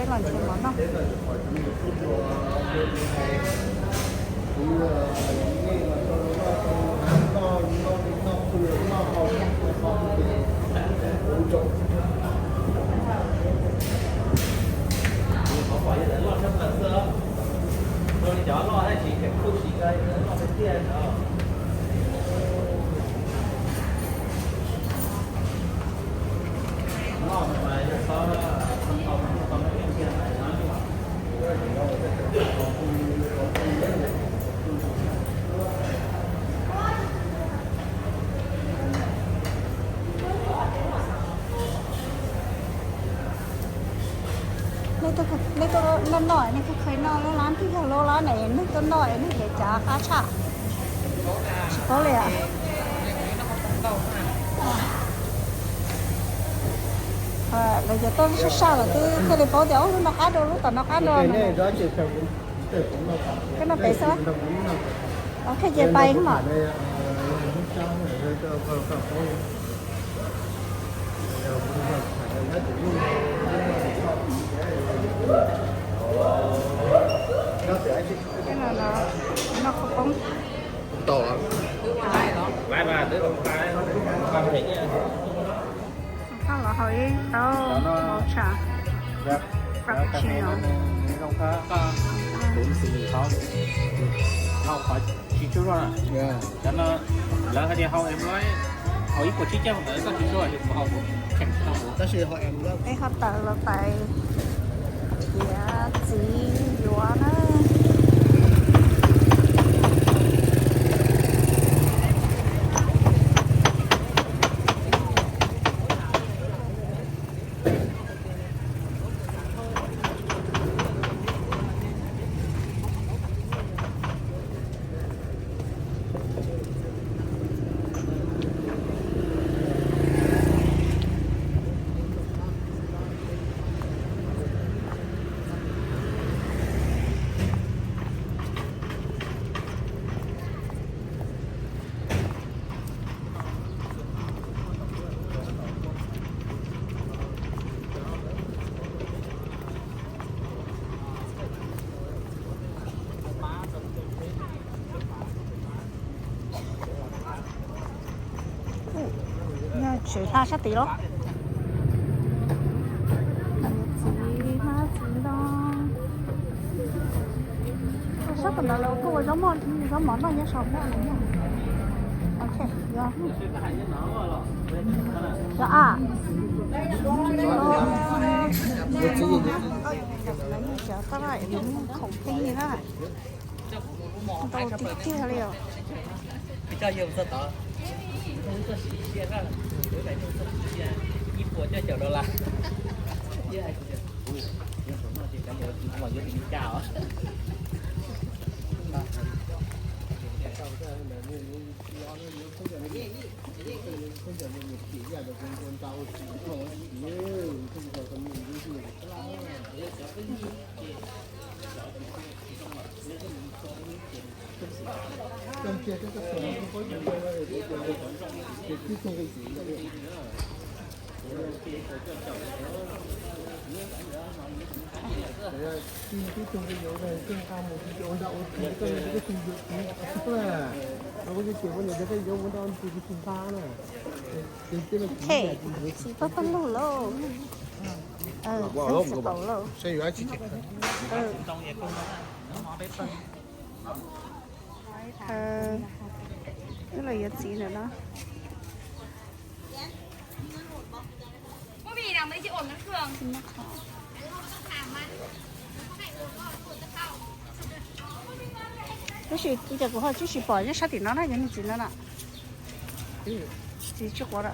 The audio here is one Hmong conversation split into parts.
Los nrhiav mov noj. Nej tuaj noj noj, nej khaws khaws noj, lub lab twg yog lub lab ne, nej tuaj noj es nej yuav cav qab tshaj. Tsis paub li. Lawv cov toj sab sab los twb thiaj li paub tias ub, lub no qab dua, lub tom no qab dua no. Koj noj pem xwb. Ok, ces pais mas. Tej no noj qhov poob. Koj los haus ib taub mauv tshas frappuccino. Cov no lawv hais tias haus em lawv haus ib puas tsib caug ntawd koj tsis tsuaj, tab sis haus em lawv. Peb ho tawm los pais khiav txiv yuav na. Tseem hla sab tid los. Txiv hmab txiv ntoo. Sab tom ntawd los kuj ua zaub mov noj nyob saum no. Ok, yog. Yog a. Khoom pheej li na. Ntau tiag tiag li os. Ok, txiv pab pab lug lauj. Txiv tau lauj. Wb los yuav txiv ntawm no. Tab sis ua cas kuv ho tsis pom nyob sab tim no na, yog niag txiv no na. Txiv tsis quav lawm.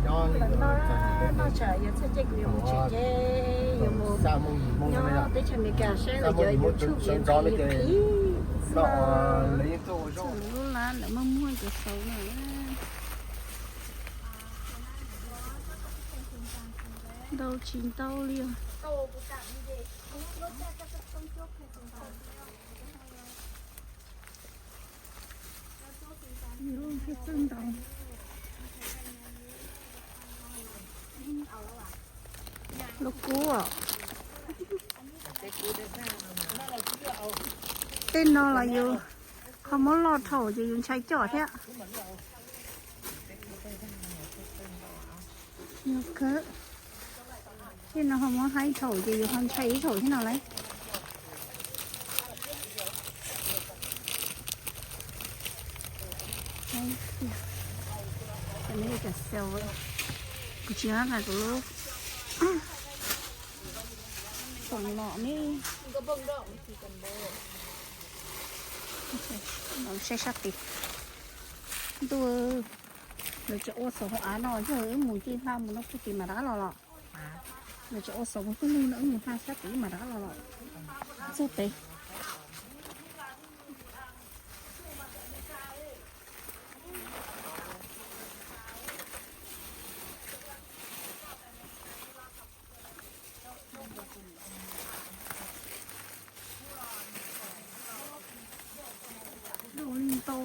Lawv noj, noj tsam yuav txog caij kuv yuav mus tsev ces yuav mus nyob teb chaws Amelikas saib lawv cov YouTube yuav txog yuav qhib. Lub lab lawv muaj muag cov xauv na. Tau tsis ntau li os. Lub kub os. Tej no los yus ho muab loj dhau ces yus ntshai coj thiab. Tej no ho muab haib dhau ces yus ho ntshai ib zaug thiab no lauj. Kuv tsis nqa kuv lub poom lom ne. Saib sab tid. Ntuj, lawv tseem ua xauv hauv av no, yog wb mus ci hla mus no puag tim mam rov qab los los. Lawv tseem ua xauv puag lug no, wb mus hla sab tid mam rov qab los los. Txog pem. Dub li ntau.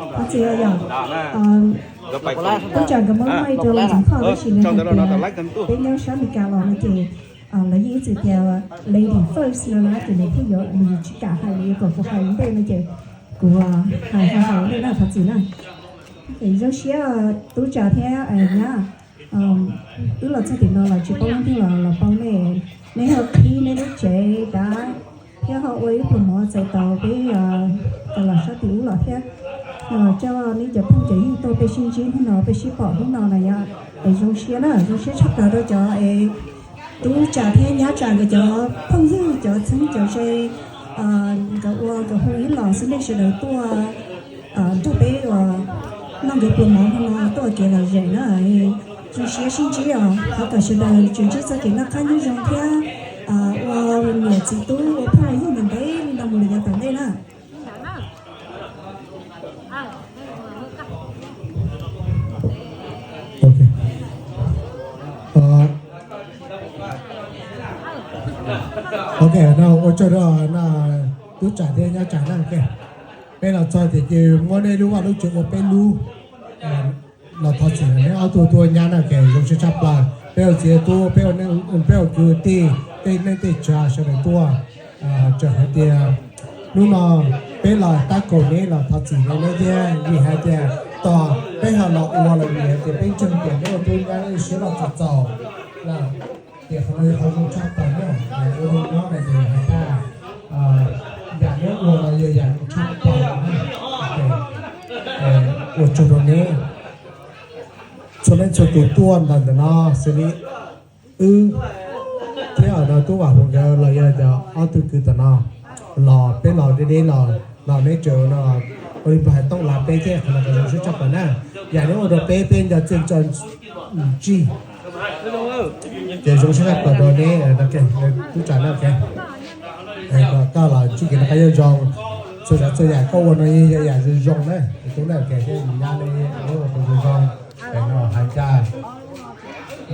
Thov txim yom, tub tsam nkawd muab mic rau Ntxoov Khoj tab sis nws hais tias peb nyob sab Amelikas los no ces lawv yeej ib txwm tias ladies first no na, ces nws thiaj yuav, nws tsis kam hais, nws yuav kom kuv hais ua ntej no ces kuv hais hais hais ua ntej na, thov txim na. Zoo siab tub tsam thiab nyab, wb los txog tim no los tsis paub leej twg los los paub nej, nej ho qhib nej lub tsev dav thiab ho ua ib pluag mov txais tau peb cov los sab tim ub los thiab. Coj nej cov phooj cov ywg tuaj peb sib ntsib hnub no, peb sib pom hnub no na yom, es zoo siab na, zoo siab tshaj plaws rau cov es tub tsam thiab nyab tsam nkawd cov phooj ywg, cov txheeb cov ze, nkawd ua nkawd hu ib los xwb, nej sawv daws tuaj nrog peb ua, noj nkawd pluag mov no tuaj ua kev lom zem na. Zoo siab sib ntsib os, thov kom sawv daws tsuas ntsib txoj kev noj qab nyob zoo thiab ua niam txiv tub ua phooj ywg ntev ntev li no mus li yav tom ntej na. Ok, no ua tsaug rau tub tsam thiab nyab tsam na. Peb los txog tias ces muab nej lub vaj lub tsev ua peb lub los thov txim neb ob tug tub nyab na, ces zoo siab tshaj plaws. Peb ua txiv tub, peb ua kwv tij, tej neej tej tsav sawv daws tuaj, txawm hais tias hnub no peb los tab kaum neb los thov txim rau neb thiab, vim hais tias tos peb ho los ua los vim hais tias peb ntseeg tias neb ua tub nyab neb siab loj txaus txaus na. Tias qhov no yog qhov zoo tshaj plaws na, ua neej nyob na ces hais tias yam neb ua no yog yam zoo tshaj plaws na. Ua tsaug rau neb txhua leej txhua tus tuaj ntawm ntawm no xws li wb thiab no tub Vam Huv nkawd los yog cov ob tug kwv tom no los peb los deb deb los, los neb tseem no ua li hais tooj lav peb thiab, qhov no zoo siab tshaj plaws na. Yam neb ua rau peb, peb nco txiaj nco ntsig. Ces zoo siab tshaj plaws rau neb, tub tsam na. Koj los ntsib kev noj qab nyob zoo, txhua tsav txhua yam koj ua no yog yam zoo zoo na, tub na, thiab nyab neb ua zoo zoo, no hais tias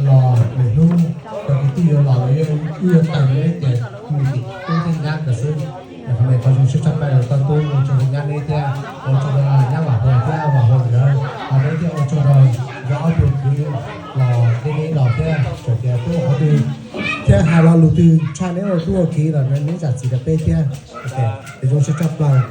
los lwm hnub cov kwv tij yuav los los wb yuav tawm neb ces mus tim tub thiab nyab ntawd xwb. Qhov no qhov zoo siab tshaj plaws rau tub, ua tsaug rau nyab neb thiab, ua tsaug rau nyab Vam Huv thiab Vam Huv nkawd, ho neb thiab ua tsaug rau nkawd ob tug kwv los neb los thiab, txawm tias twb ua qhov twg thiab hais lo lus twg tshaj neb ua tub ua kiv los neb zam txim rau peb thiab. Es zoo siab tshaj plaws.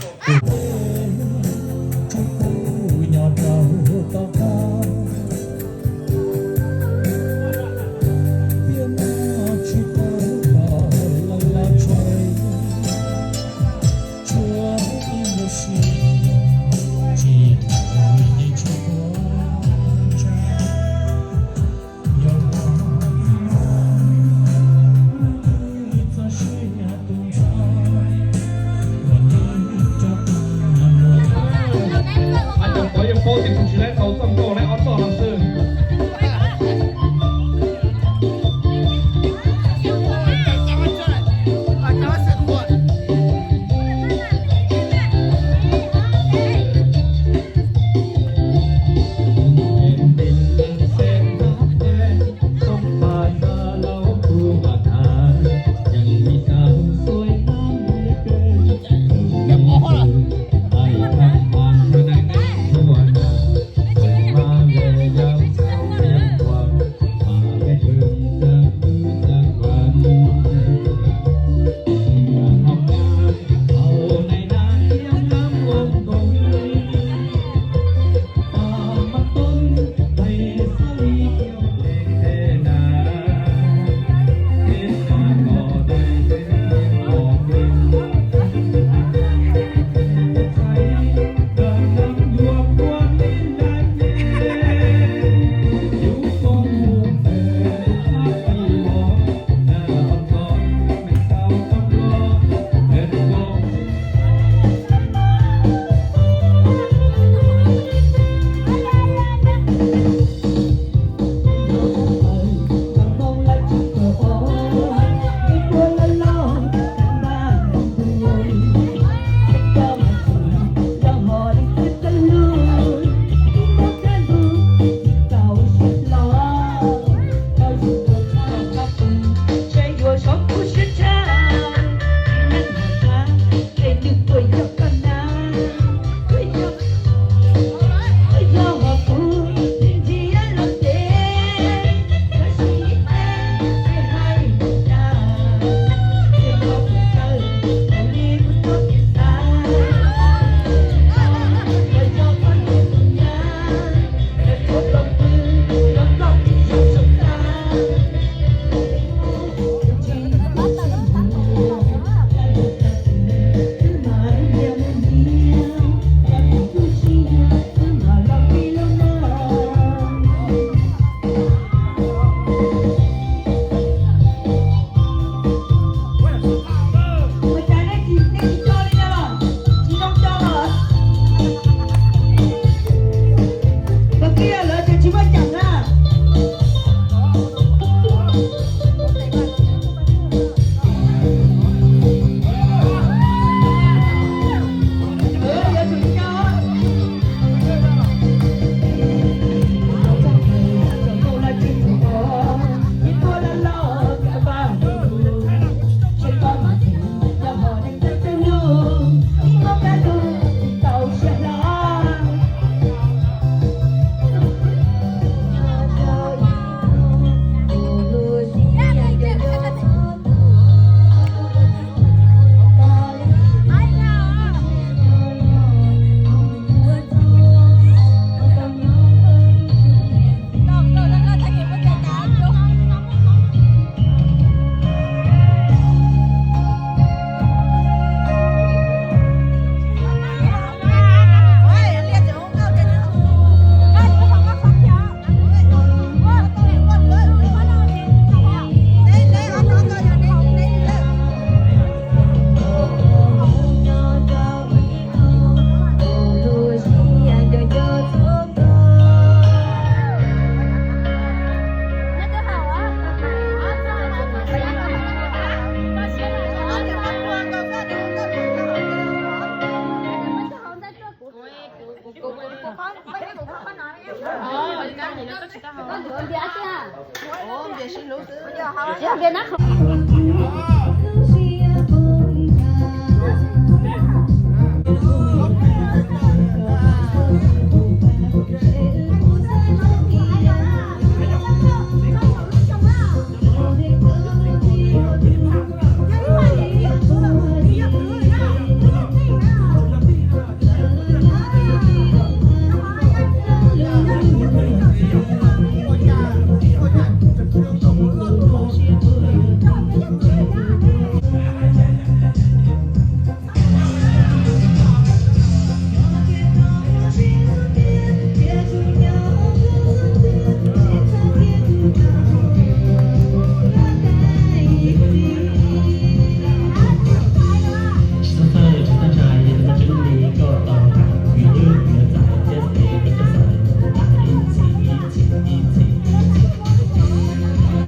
Npias nab qhov.